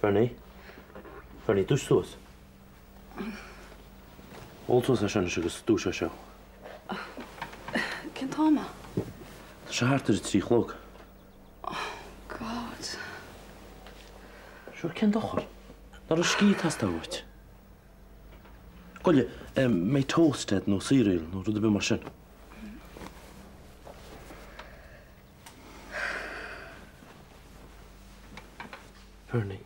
Bernie. Bernie, dúisigh suas. Ól suas é seo anois agus dúiseoidh sé thú. Cén t-am é? Tá sé thart ar a 3 a chlog. Oh God. Sure, cén dochar? Nach raibh scíth ag teastáil uait? Goile, mbeidh toast agat nó cereal nó rud ar bith mar sin. Bernie.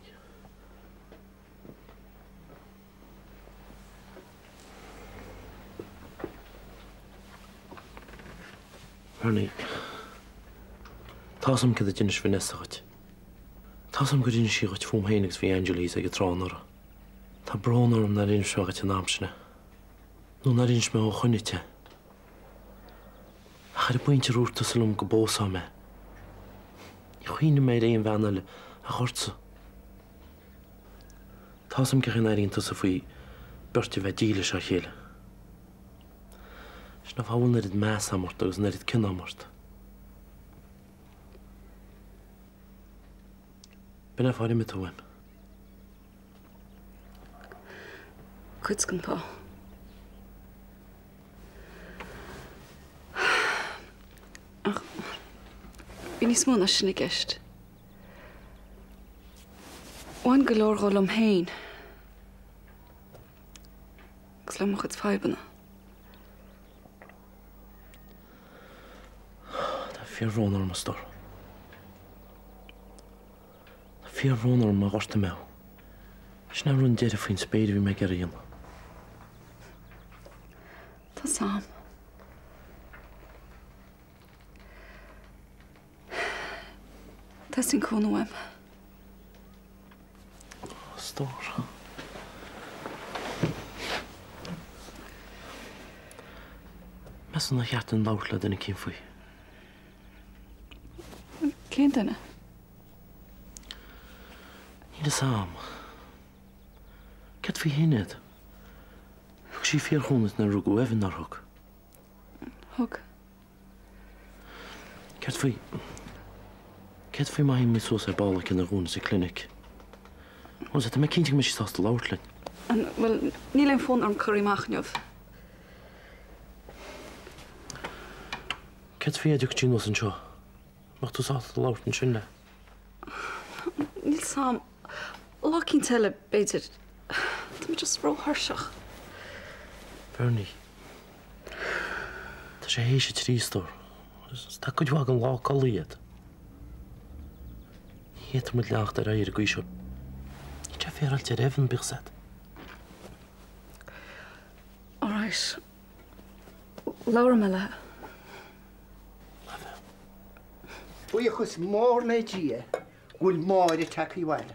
Bernie. Tá's a'm céard a d'inis Vanessa dhuit. Tá's a'm gur inis sí dhuit fúm féin agus faoi Angela thíos ag an trá anuraidh. Tá brón orm nár inis mé dhuit an am sin é. Nó nár inis mé ó shoin dhuit é. Ach ar an bpointe a dhúirt tusa liom go bpósfá mé, ní chuimhnigh mé ar aon bhean eile ach ortsa. Tá's a'm cén chaoi a n-airíonn tusa faoi beirt a bheith dílis dá chéile. Sin an fáth a bhfuil an oiread meas a'm ort agus an oiread cion a'm ort. B'in é an fáth ar imigh tú uaim. Cuid den fáth. Ach bhí níos mó ná sin i gceist. Bhain go leor dhó liom féin agus le mo chuid fadhbanna. Tá fíorbhrón orm, a stór. Tá fíorbhrón orm má ghortaigh mé thú. Sin é an rud deiridh faoin spéir a bhí mé ag iarraidh a dhéanamh. Tá's a'm. Teastaíonn cúnamh uaim. A stór. Meas tú nár cheart dúinn labhairt le duine eicínt faoi? Cén duine? Níl fhios a'm. Céard faoi Shinéad? Thug sí fíorchúnamh duit nuair a rugadh Evan, nár thug? Thug. Céard faoi, céard faoi má théann muid suas ar ball ag ceann ar dhúinn sa clinic? Bhuel, tá mé cinnte go mbeidh sí sásta labhairt linn. Bhuel, níl aon fhonn orm corraí amach inniu. Céard faoi dá dtiocfadh sí anuas anseo? Mbeadh tú sásta labhairt ansin léi? Níl 's a'm. Lá eicínt eile, b'fhéidir. Tá mé just róthuirseach. Bernie. Tá sé théis a 3, a stór. Tá cuid mhaith den lá codlaithe agat. Ní fhéadfaidh muid leanacht ar aghaidh ar an gcaoi seo. Níl sé féaráilte ar Evan, bíodh 's agat. All right. Labhróidh mé léi. Buíochas mór le Dia go bhfuil Máire tagtha abhaile.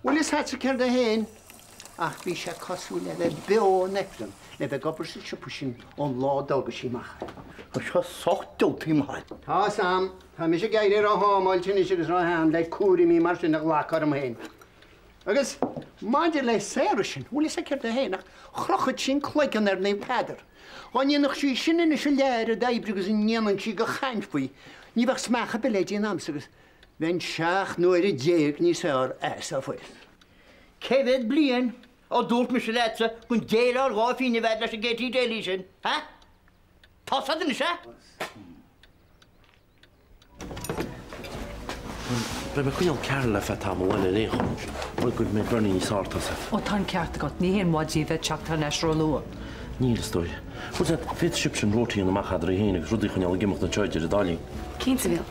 Bhfuil fhios a'dsa céard é fhéin ach bhí sé cosúil le bheith beo in ifreann le bheith ag obair sa siopa sin ón lá a d'fhága sí amach é. Tá sé sách diabhaltaí maith. Tá 'fhios a'm. Tá mise ag éirí ró-thámáilte anois agus ró-shean le cúraimí mar sin a ghlacadh orm féin. Agus maidir le Sarah sin, bhfuil fhios a'd céard é fhéin ach chrochfadh sí an cloigeann ar Naomh Peadar. Dhá ndéanfadh sí sin anois an oiread oibre agus a ndéanann sí do chaint faoi, ní bheadh smeach ar bith le déanamh a'msa agus bheinn 17 n-uaire níos fearr as a fuil. Cé mhéad bliain ó dúirt mise leatsa gan déileáil dhá phingin a bheith leis an Gaiety Daly sin, ha? Tá's a'd anois, eh? Beidh mé ag coinneáil Carol ar feadh tamall eile ar aon chuma, go mbeidh Bernie níos fearr tá 's a'd. Ó tá an ceart agat, ní haon mhaith di a bheith ag teacht thar n-ais róluath. Níl, is dóigh. Bhuel, sea, féadfaidh sibhse an rota a dhéanamh amach eadraibh féin agus rudaí a choinneáil ag imeacht anseo idir an dá linn. Cinnte, a Mhíchíl.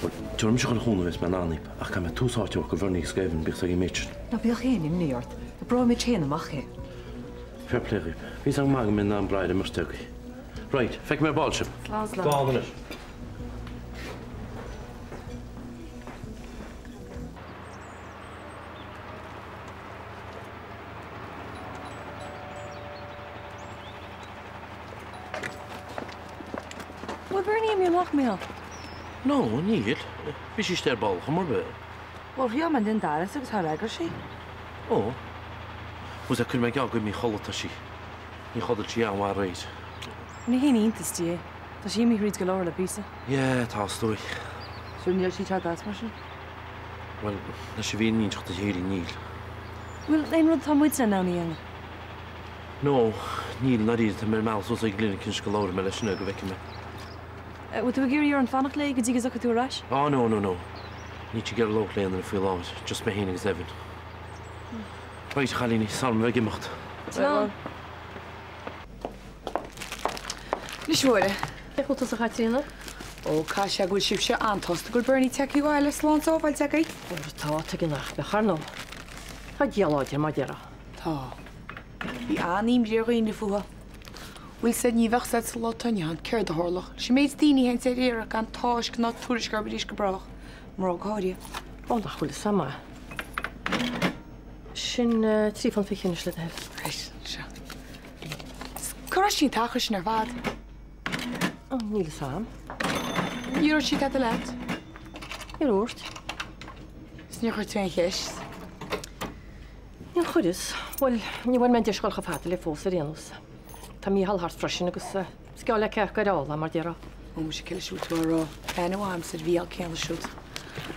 Bhuel, tabharfaidh mise chuile chúnamh is mé in ann daoibh, ach caithfidh mé tús áite a thabhairt do Bhernie agus do Evan, bíodh 's ag an méid sin. Ná bíodh aon imní ort, oibreoidh muid féin amach é. Fair play dhaoibh. Bhí 's agam go maith go mbeinn in ann brath ar an mbeirt agaibh. Right, feicfidh mé ar ball sibh. Slán, slán. Slán anois. Bhfuil Bernie imithe amach, Mícheál? No, níl. Bhí sí istigh ar ball chuma ar bith. Bhuel, thriail mé an doras agus char fhreagair sí. Ó. Bhuel, sea, cuirfidh mé geall gur imithe a chodladh atá sí. Níor chodail sí aon mhaith aréir. Ní haon iontas di é. Tá sí imithe thríd go leor le píosa. Yeah, tá, is dóigh. So níl sí ag teacht as mar sin? Bhuel, leis an bhfírinne a inseacht duit a Shíle, níl. Bhfuil aon rud atá muidne in ann a dhéanamh? No, níl, i ndáiríre, tá mé ar an mbealach suas ag an gclinic anois go labhróidh mé leis Sinéad go bhfeicfidh mé. Bhfuil tú ag iarraidh orainn fanacht léi go dtí go dtiocfaidh tú ar ais? Oh no, no, no. Níl sí ag iarraidh labhairt le aon duine faoi láthair, just mé féin agus Evan. Right, a chailíní, sorry orm a bheith ag imeacht. Slán. Anois a Mháire. Cén chaoi a bhfuil tusa a Chaitríona? Ó, caithfidh sé go bhfuil sibhse an-tsásta go bhfuil Bernie tagtha abhaile slán sábháilte agaibh. Ó tá, tuige nach mbeadh, ar ndóigh. Tá Dia láidir, mar a déarfá. Tá. Bhí an-imní ar dhaoine fúthu. Bhfuil 's a'd ní bheadh 's a'd sa lá atá inniu ann céard a tharlódh leis an méid daoine a théann ar iarraidh gan tásc ná tuairisc orthu arís go brách, mná go háirithe. Ó, nach bhfuil 'fhios a'm. Sin £3.20 anois le do thoil. Right, seo. Cá raibh sí an t-achar sin ar fad? Ó, níl 'fhios a'm. Níor dhúirt sí tada leat? Níor dhúirt. Is níor chuir tú aon cheist? Níor chuireas. Bhuel, ní bhfuair mé an deis dhul chomh fada léi fós ar aon nós. Tá Mícheál thart freisin agus is geall le cé acu ar fháil é, mar déarfá. Ó, muise cé leis a bhfuil tú á rá? Aithne mhaith a'msa ar Mhícheál céanna siúd.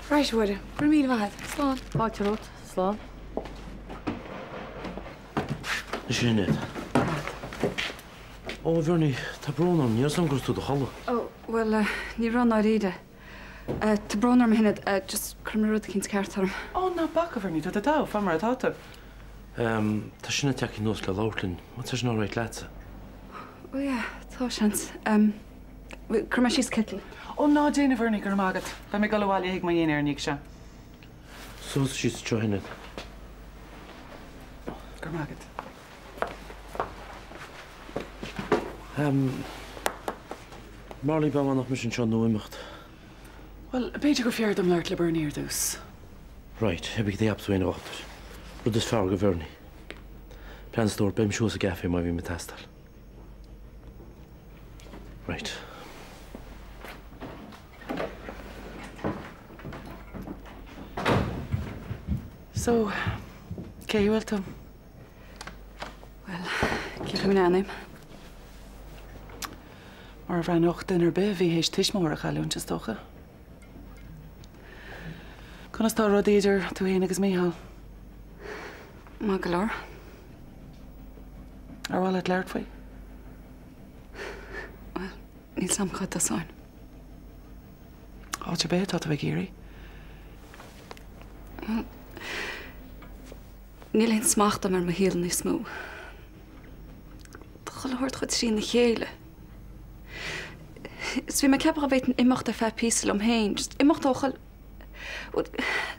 Right, a Mháire, go raibh míle maith a't. Slán. Fáilte romhat. Slán. Anois a Shinéad. Ó, a Bhernie, tá brón orm, ní raibh 's a'm go raibh tú i do chodladh. Ó, bhuel, ní raibh i ndáiríre. Tá brón orm, a Shinéad, just cuirfidh mé rud eicínt ceart orm. Ó, ná bac, a Bhernie, tá tú togha, fán mar atá tú. Tá Sinéad tagtha anuas le labhairt linn, má tá sin alright leatsa? Ó yeah, tá, seans. Cuirfidh mé síos kettle. Ó, ná déan, a Bhernie, go raibh maith agat. Beidh mé ag dul abhaile chuig mo dhinnéar i ndiaidh seo. Suas síos anseo, a Shinéad. Go raibh maith agat. Marley, b'fhearr fanacht mise anseo nó imeacht. Bhuel, b'fhéidir gur fearr dom labhairt le Bernie ar dtús. Right, cibé cad a cheapas tú féin a dhochtúir. Rud is fearr do Bhernie. Plean stór, beidh mise thuas sa gcafé má bhím ag teastáil. Right. So, cén chaoi a bhfuil tú? Bhuel, cén chaoi a mbreathnaím? Mar a bhreathnódh duine ar bith a bhí théis tuismitheoir a chailliúint, is dócha. Conas tá rudaí idir tú féin agus Mícheál? Maith go leor. Ar mhaith leat labhairt faoi? Bhuel, níl 's a'm cá dtosóinn. Áit ar bith atá tú ag iarraidh. Bhuel, níl aon smacht agam ar mo shaol níos mó. Tá chuile shórt chomh trína chéile. Is bhí mé ag ceapadh go bhféadfainn imeacht ar feadh píosa liom féin, just imeacht ó chuile, bhuel,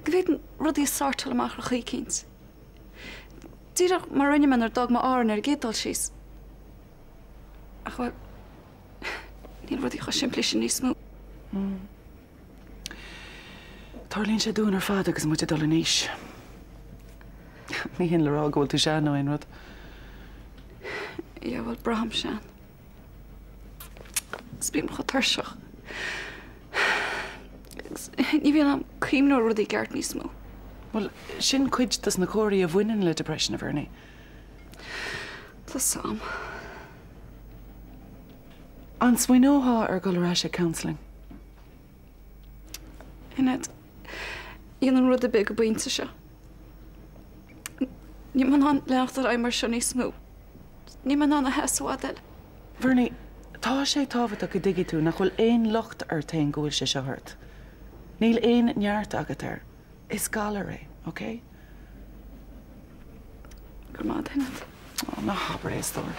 go bhféadfainn rudaí a sortáil amach ar chaoi eicínt. Díreach mar a rinne mé nuair a d'fhág mé Árainn ar an gcéad dul síos. Ach bhuel, níl rudaí chomh simplí sin níos mó. Tarlaíonn sé dúinn ar fad agus muid ag dul in aois. Ní hin le rá go bhfuil tú sean nó aon rud. Yeah, bhuel, braithim sean. Is bím chomh tuirseach. Agus ní bhíonn am cuimhneamh ar rudaí i gceart níos mó. Bhuel, sin cuid dos na comharthaí a bhaineann le depression, a Bhernie. Tá 's a'm. An smaoineofá ar dhul ar ais ag counselling? Shinéad, dhéanfainn rud ar bith ag an bpointe seo. Níl mé in ann leanacht ar aghaidh mar seo níos mó. Níl mé in ann a sheasamh i bhfad eile. Bhernie, tá sé tábhachtach go dtuigfidh tú nach bhfuil aon locht ort féin go bhfuil sé seo ort. Níl aon neart agat air. Is galar é, ok? Go raibh maith agat. Ó, ná habair é, a stór.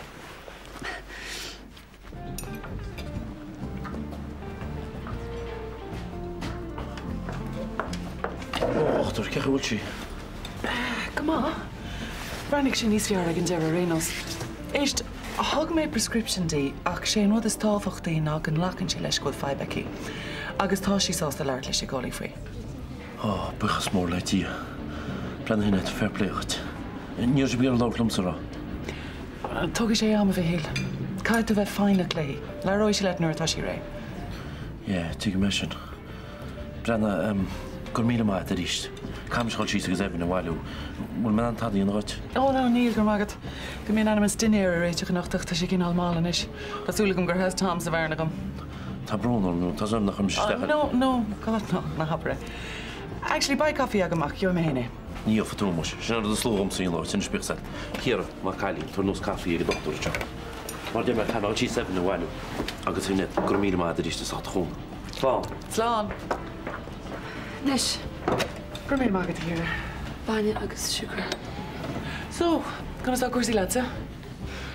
Ó, a dhochtúir, cén chaoi a bhfuil sí? Go maith. Bhreathnaigh sí níos fearr ag an deireadh ar aon nós. Éist, thug mé prescription di ach sé an rud is tábhachtaí ná go nglacann sí leis go bhfuil fadhb aici agus tá sí sásta labhairt le síceolaí faoi. Ó, buíochas mór le Dia. Breathnaigh a Shinéad, fair play dhuit. Ní raibh sibh ag iarraidh labhairt liomsa, an raibh? Tógfaidh sé am, a Mhichíl. Caithfidh tú bheith foighneach léi. Labhróidh sí leat nuair atá sí réidh. Yeah, tuigim é sin. Breathnaigh, go raibh míle maith agat arís. Caithfidh mise dhul síos agus Evan a bhailiú. Bhfuil mé in ann tada a dhéanamh dhuit? Ó, no, níl, go raibh maith agat. Bhí mé in ainm is dinnéar a réiteach anocht ach tá sé cineál mall anois. Tá súil agam gur sheas Tom sa bhearna dhom. Tá brón orm, tá 's agam nach raibh mise isteach ar. No, no, God, no, ná habair é. Actually, beidh caife agam ach gheobhaidh mé féin é. Ní gheobhaidh tú muise. Sin an rud is lú dhomsa a dhéanamh, anois bíodh 's agat. Ciara, ná caillín, tabhair anuas caife ag an dochtúir anseo. Mar deir mé, caithfidh mé dul síos Evan a bhailiú. Agus a Shinéad, go raibh míle maith agat arís as ucht do chúnamh. Slán. Slán. Anois. Go raibh míle maith agat, a Chiara. Bainne agus siúcra. So, conas tá cúrsaí leatsa?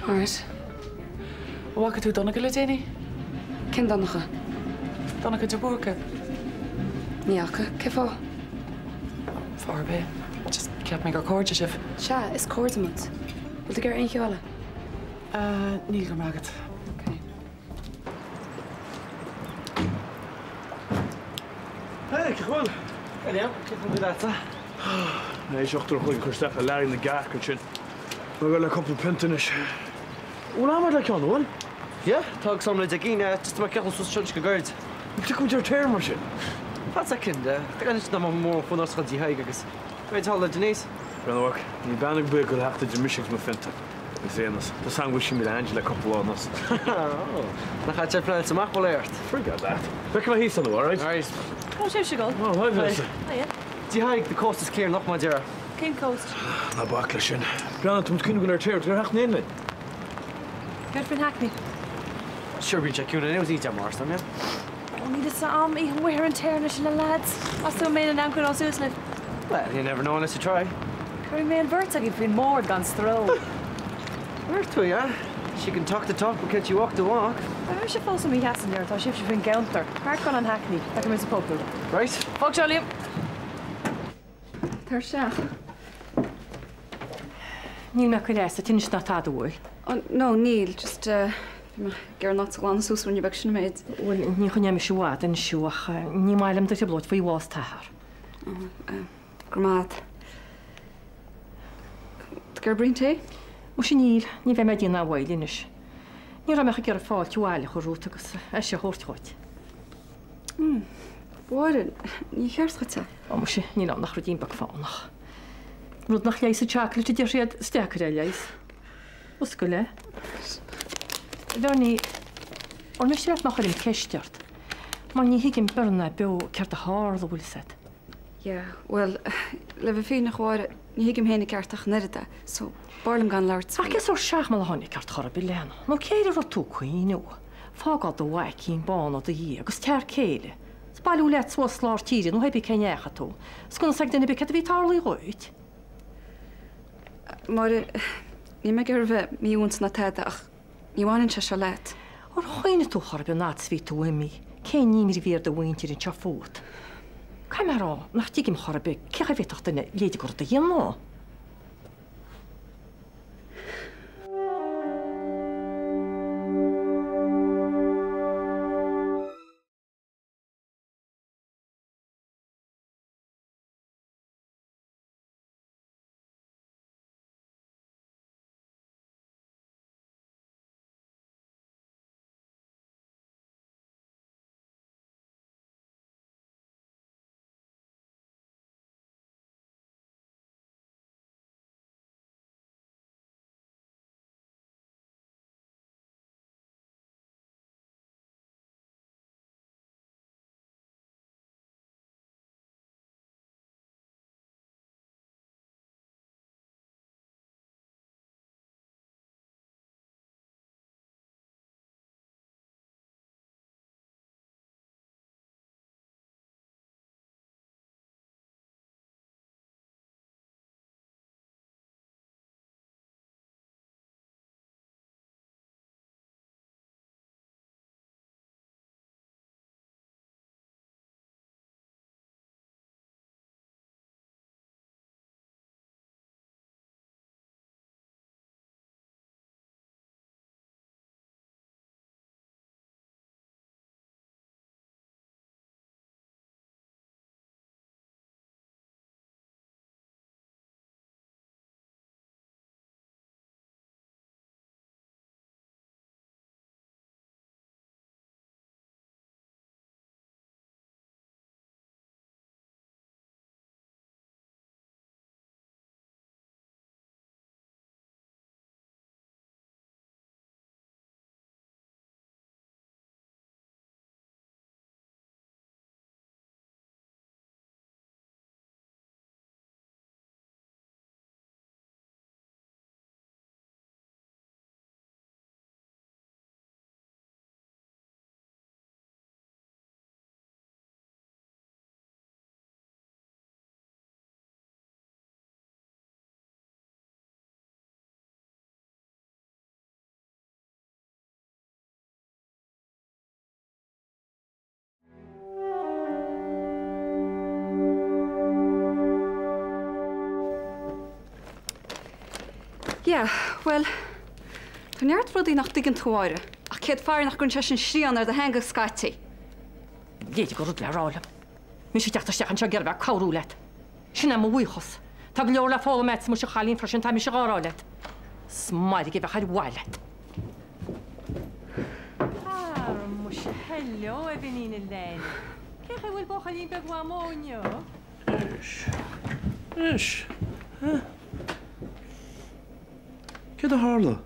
Alright. An bhfaca tú Donncha le déanaí? Cén Donncha? Donncha de Búrca. Ní fhaca. Cén fáth? Fáth ar bith. Just cheap mé gur cairde sibh. Sea, is cairde muid. Bhfuil tú ag iarraidh aon cheo eile? Níl, go raibh maith agat. Ok. Hey, cén chaoi a bhfuil? Hey Liam, cén chaoi a bhfuil leatsa? Tar éis 8 uair an chloig a chur isteach le Larry na gCearc ansin. Mé ag dul le cúpla pionta anois. Bhfuil am agat le ceann, an bhfuil? Yeah, tá agus am le Dé hAoine, just tá mé ag ceapadh suas anseo go gairid. An dtiocfaidh muid ar tear mar sin? Fad second, anois ná mór an fonn ort dul dtí Thaidhg agus beidh thall le Denise. Bhuel, níl bean ar bith ag dul a theacht idir mise agus mo phionta. Agus aon nós, tá 's agam go bhfuil sí le Angela le cúpla lá anuas. Nach ait ar pleanáilte amach bhfuil é ort? Forget that. Feicfidh mé thíos ann thú, alright? Alright. Cá bhfuil sibhse ag dul? Oh, hi Vanessa. Hiya. Dtí Thaidhg, the coast is clear anocht mar a déarfá. Cén coast? Ná bac leis sin. Breathnaigh, tá muid ag cuimhneamh dul ar tear, ag theacht in éindí linn. Céard faoin Hackney? Sure, bíonn sé ciúin anyways oíche Dé Máirt, an mbíonn? Oh, níl fhios a'm, oíche amuigh ar an tear anois na lads. Meas tú an mbeinn in ann coinneáil suas libh? Well, you never know unless you try. Cuirfidh mé an bheirt agaibh faoin mbord gan stró. Ar tú, yeah? She can talk the talk but can't she walk the walk? Beidh mise fós i mo sheasamh nuair atá sibhse faoin gcounter. Park on an Hackney, feicfidh mé sa pub thú. Right. Fág seo, Liam! Tar isteach. Níl mé ag cur as duit anois ná tada, an bhfuil? Oh, no, níl, just eh, bhí mé ag iarraidh an áit a ghlanadh suas ruainne beag sin an méid. Bhuel, ní choinneoidh mise i bhfad anois thú ach ní maith liom do thrioblóid faoi bhás t'athar. Oh, eh, go raibh maith agat. Tú ag iarraidh braon tae? Muise níl, ní bheidh mé ag déanamh moill anois. Ní raibh mé ach ag iarraidh fáilte abhaile a chur romhat agus é seo a thabhairt dhuit. Mháire, ní cheart dhuit é. Ó muise, níl ann ach ruidín beag fánach. Rud nach leigheasfaidh chocolate a deir siad, is deacair é a leigheas. Oscail é. A Bhernie, ar miste leat má chuirim ceist ort? Mar ní thuigim bior ná beo céard a tharla, bhfuil fhios agat. Yeah, bhuel, le bheith fírinneach a Mháire, ní thuigim féin i gceart ach an oiread é, so b'fhearr liom gan labhairt Ach faoi. cén sórt seachmall a tháinig ort chor ar bith, Leana? Nó cé air a raibh tú ag cuimhniú? Fágáil do mhaicín bán ó do dhiaidh agus t'fhear céile, 's bailiú leat suas lár tíre nó hébí cé ndeachaigh tú, 's gan fhios ag duine ar bith céard a bhí tarlaithe dhuit. Máire, níl mé ag iarraidh a bheith mímhúinte ná tada ach ní bhaineann sé seo leat. Ar chuimhnigh tú chor ar bith an fhad is a bhí tú imithe, cén imní a bhí ar do mhuintir anseo fút? Caithfidh mé a rá nach dtuigim chor ar bith cén chaoi a bhféadfadh duine a leithéid de rud a dhéanamh. Yeah, bhuel, tá neart rudaí nach dtuigeann tú, a Mháire, ach céad faire nach gcuireann sé sin srian ar do theanga scaití. B'fhéidir go raibh rud le rá liom. Mise ag teacht isteach anseo ag iarraidh bheith ag cabhrú leat. Sin é mo bhuíochas. Tá go leor le foghlaim agatsa muise a chailín freisin, tá mise dhá rá leat. Is mairg a bheadh ar mhaith leat. Ara muise, hello a Bheainín Elaine. Cén chaoi a bhfuil buachaillín beag Mhamó inniu? Anois, anois, eh? Céard a tharla?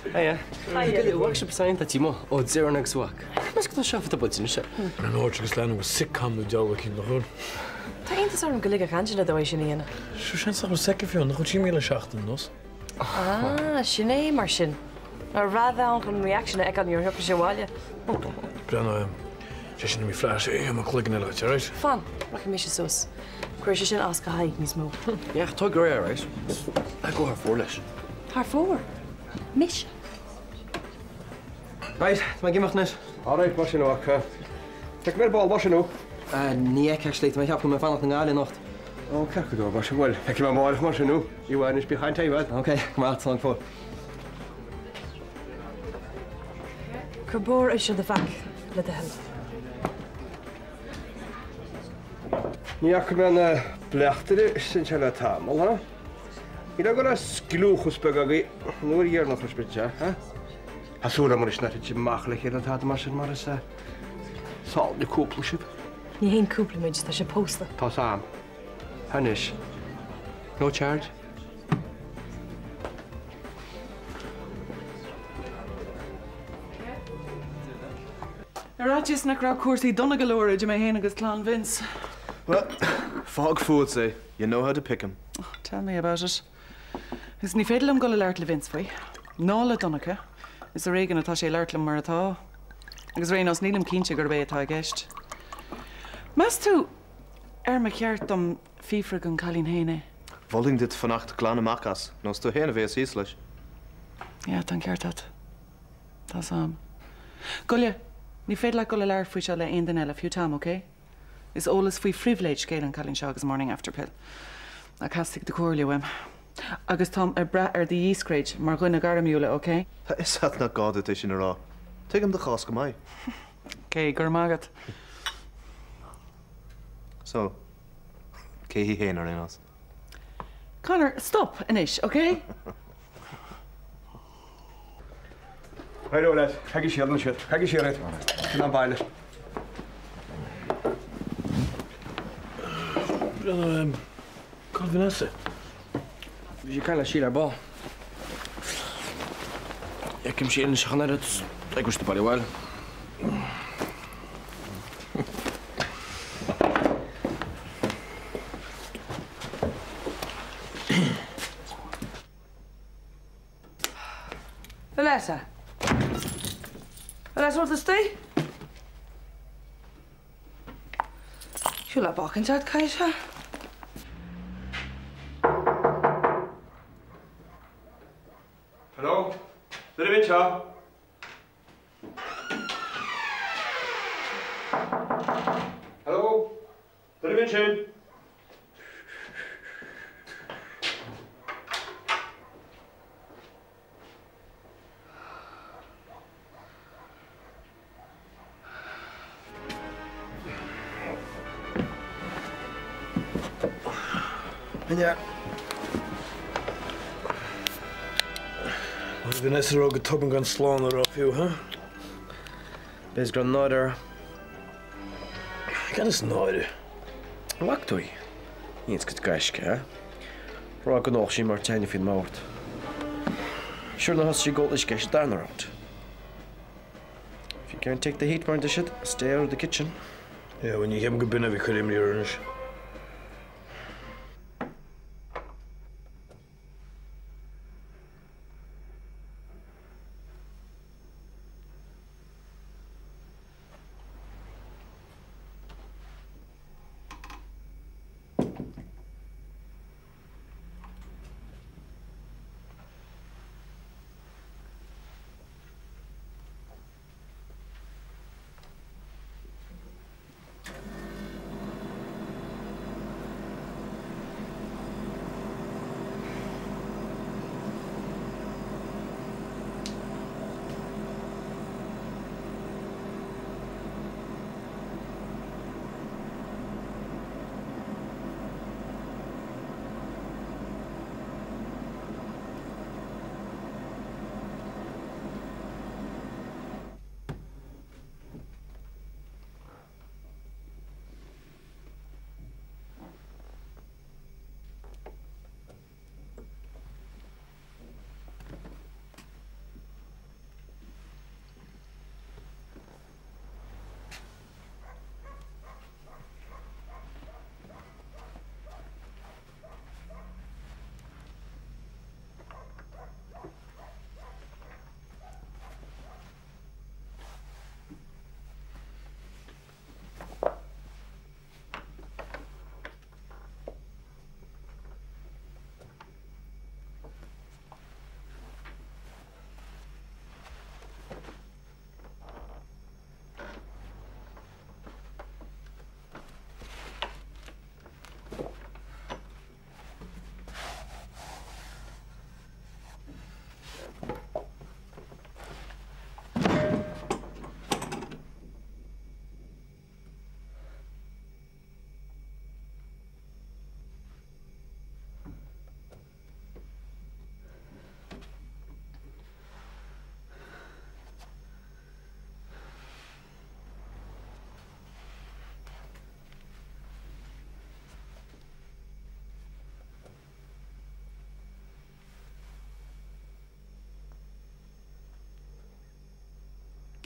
Hiya. Hiya. Bhfuil sibh sásta Timo ó deireadh agus uac. Meas go tá seo built anois. An áit agus leanadh sitcom nó deabhal eicínt nach bhfuil? Tá iontas orm go ligfeadh Angela dó é sin a dhéanamh. Sure seans nach bhfuil s'aici fiú, nach bhfuil sí imithe le seachtain anuas? Ah, sin é mar sin. Mar a bheith ann chun an reaction a fheiceáil nuair a thiocfadh sé abhaile. Breathnaigh, sé sin i mí flash, é mo chloigeann eile duit, alright? Fan, rachaidh mise suas. Cuirfidh sé sin as do haghaidh níos mó. Yeah, tá go réidh, alright. I go thar fóir leis. Thar fóir? Mise? Right, tá mé ag imeacht anois. Alright, mar sin, ok. Feicfidh mé ar ball, mar sin, ó. Ní fheicfidh, actually, tá mé ag ceapadh go mbeidh mé ag fanacht i nGaillimh anocht. Ó, ceart go leor, mar sin, bhuel, feicfidh mé amárach, mar sin, ó. You are anois, bí chaint agat. Ok, go maith, slán go fóill. Cuir barr air seo do mhac, le do thoil. Ní fhaca mé an bleachtaire sin seo le tamall, ha? Ní raibh go raibh scliúchas beag agaibh an uair dheireanach a sprid sé, ha? Tá súil agam anois nár thit sibh amach le chéile tada mar sin mar is álainn an cúpla sibh. Ní haon cúpla muid, tá sé pósta. Tá's a'm. Anois. No charge. Ar fhaitíos nach raibh cúrsaí dona go leor idir mé féin agus clann Vince. Well, fág fútsa é, you know how to pick 'em. Tell me about it. Agus ní féidir liom dul ag labhairt le Vince faoi. Ná le Donncha. Is ar éigean atá sé ag labhairt liom mar atá. Agus ar aon nós, nílim cinnte gurb é atá i gceist. Meas tú ar mba cheart dom fiafraí den chailín féin é? Mholfainn duit fanacht glan amach as, nó is tú féin a bhéas thíos leis. Yeah, tá an ceart agat. Tá's a'm. Gule, ní féidir leat dul ag labhairt faoi seo le aon duine eile, fiú Tom, ok? Is eolas faoi phribhléid scéal an chailín seo agus morning after pill. Ach theastaigh do chomhairle uaim. Agus táim ag brath ar do dhíscréid mar dhuine gairmiúil, ok? Tá 'fhios a't nach gá duit é sin a rá. Tuigim do chás go maith. Ok, go raibh maith agat. So, cé hí fhéin ar aon nós? Conor, stop anois, ok? Right-o lads, caithigí siar anois iad, caithigí siar iad. Sin an baile. Breathnaigh, cá bhfuil Vanessa? Bhí sí ag caint le Síle ar ball. Feicim sí anois ach an oiread, ag wish the body well. Vanessa. Vanessa, bhfuil tú istigh? Siúl le bacaint ort, caithfidh sé. Hello? Duine ar bith anseo? Hello? Duine ar bith ansin? Ina. Bhí Vanessa ag rá go tobann gan slán a rá fiú, ha? B'fhéidir go raibh náire uirthi. Cad is náire? An bhfaca tú í? Ní haon scoit gaisce, ha? Rá go ndódh sí mar teine faoin mbord. Sure nuair a thosaigh sí ag ól uisce sa darna round. If you can't take the heat mar a deir siad, stay out of the kitchen. Yeah, bhuel ní cheapaim go b'in a bhí ag cur imní uirthi anois.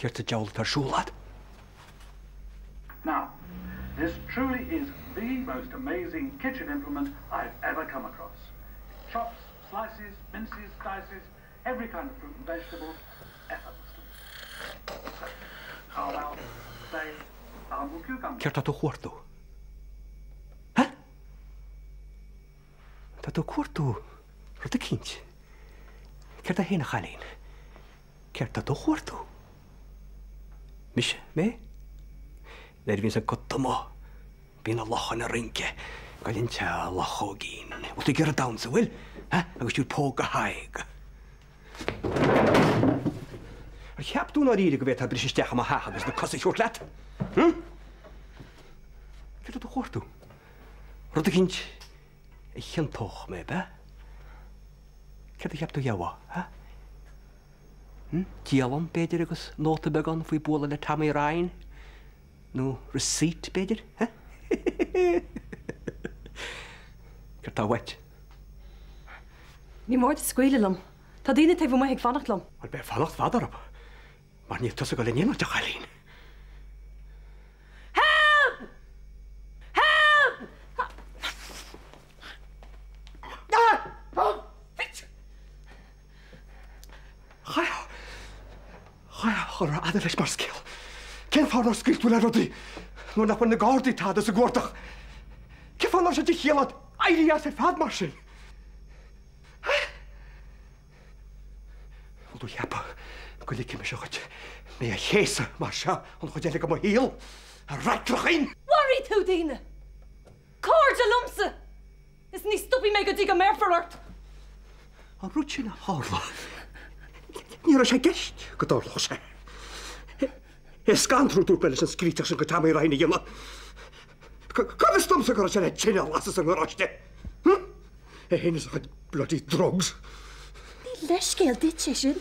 Céard sa diabhal atá ar siúl agat? Now, this truly is the most amazing kitchen implement I've ever come across. It chops, slices, minces, dices, every kind of fruit and vegetable effortlessly. So, how about, say, a cucumber? Céard tá tú a chuartú? Ha? Tá tú ag cuartú rud eicínt. Céard é féin a chailín? Céard tá tú a chuartú? Mise? Mé? Nuair a bhíonns an cat amuigh, bíonn na lachain ag rince, goilleann sé a luchóigín. Bhfuil tú ag iarraidh damhsa, bhfuil? Ha? Agus tabhair póg do Thadhg. Ar cheap tú i ndáiríre go bhféadfá briseadh isteach i mo theach agus na cosa a thabhairt leat? Hm? Céard tá tú a chuartú? Rud eicínt a chiontódh mé, ab ea? Céard a cheap tú a gheofá, ha? Hm? Dialann, b'fhéidir, agus nóta beag ann faoi bualadh le Tommy Ryan? Nó receipt, b'fhéidir, ha? Céard tá uait? Ní mór duit scaoileadh liom. Tá daoine taobh amuigh ag fanacht liom. Bhuel, beidh fanacht fada orthu, mar níl tusa ag dul in aon áit, a chailín. Help! Help! Chaithfeá a rá fhada leis mar scéal. Cén fáth nár scaoil tú le rudaí nuair nach bhfuair na Gardaí tada sa gcuardach? Cén fáth nach raibh sé de chiall agat éirí as ar fad mar sin? Bhfuil tú a cheapadh go ligfidh mise dhuit mé a chéasadh mar seo an chuid eile de mo shaol, a ratrachín? Mharaigh tú daoine! Cairde liomsa! Is ní stopfaidh mé go dtí go mbéarfar ort! An rud sin a tharla, ní raibh sé i gceist go dtarlódh sé. É scanrúil, dúirt mé leis an scríteach sin go Tommy Ryan a dhéanamh. Cá bhfios domsa go raibh sé le tine a lasadh sa ngaráiste? É féin is a chuid bloody drugs. Ní leithscéal duit é sin.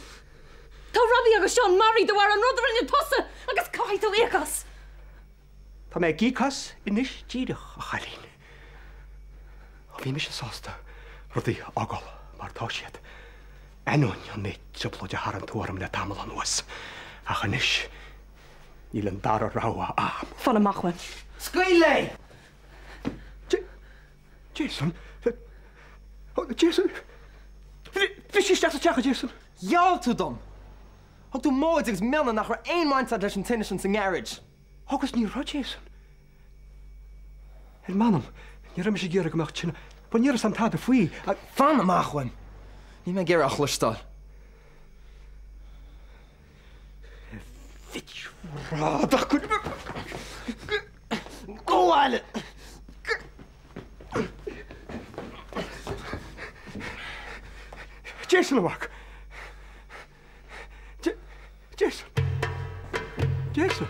Tá Robbie agus Seán maraithe de bharr an rud a rinne tusa agus caithfidh tú íoc as! Tá mé ag íoc as anois díreach, a chailín. Bhí mise sásta rudaí a fhágáil mar atá siad, ainneoin an méid trioblóide a tharraing tú orm le tamall anuas. Ach anois, níl an dara rogha a'am. Fan amach uaim. Scaoil léi! Jason! Jason! Bhris sí isteach sa teach, a Jason! Gheall tú dom! Thug tú móid agus mionna nach raibh aon bhaint agat leis an tine sin sa ngearáid. Agus ní raibh, Jason. Ar m'anam, ní raibh mise ag iarraidh go mbeadh tine. Bhuel, ní raibh 's a'm tada faoi. Fan amach uaim! Níl mé ag iarraidh a chloisteáil. A bhitch bhrádach go. Go abhaile! Jason, a mhac! Jason! Jason!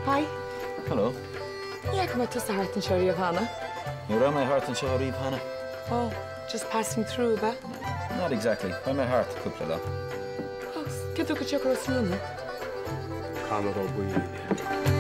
Hi. Hello. Ní fhaca mé tusa thart anseo riamh cheana. Ní raibh mé thart anseo riamh cheana. Oh, just passing through, ab ea? Not exactly. Beidh mé thart cúpla lá. Oh, cé dúirt go dtiocfaidh Ros na Rún? Conor Ó Baoill.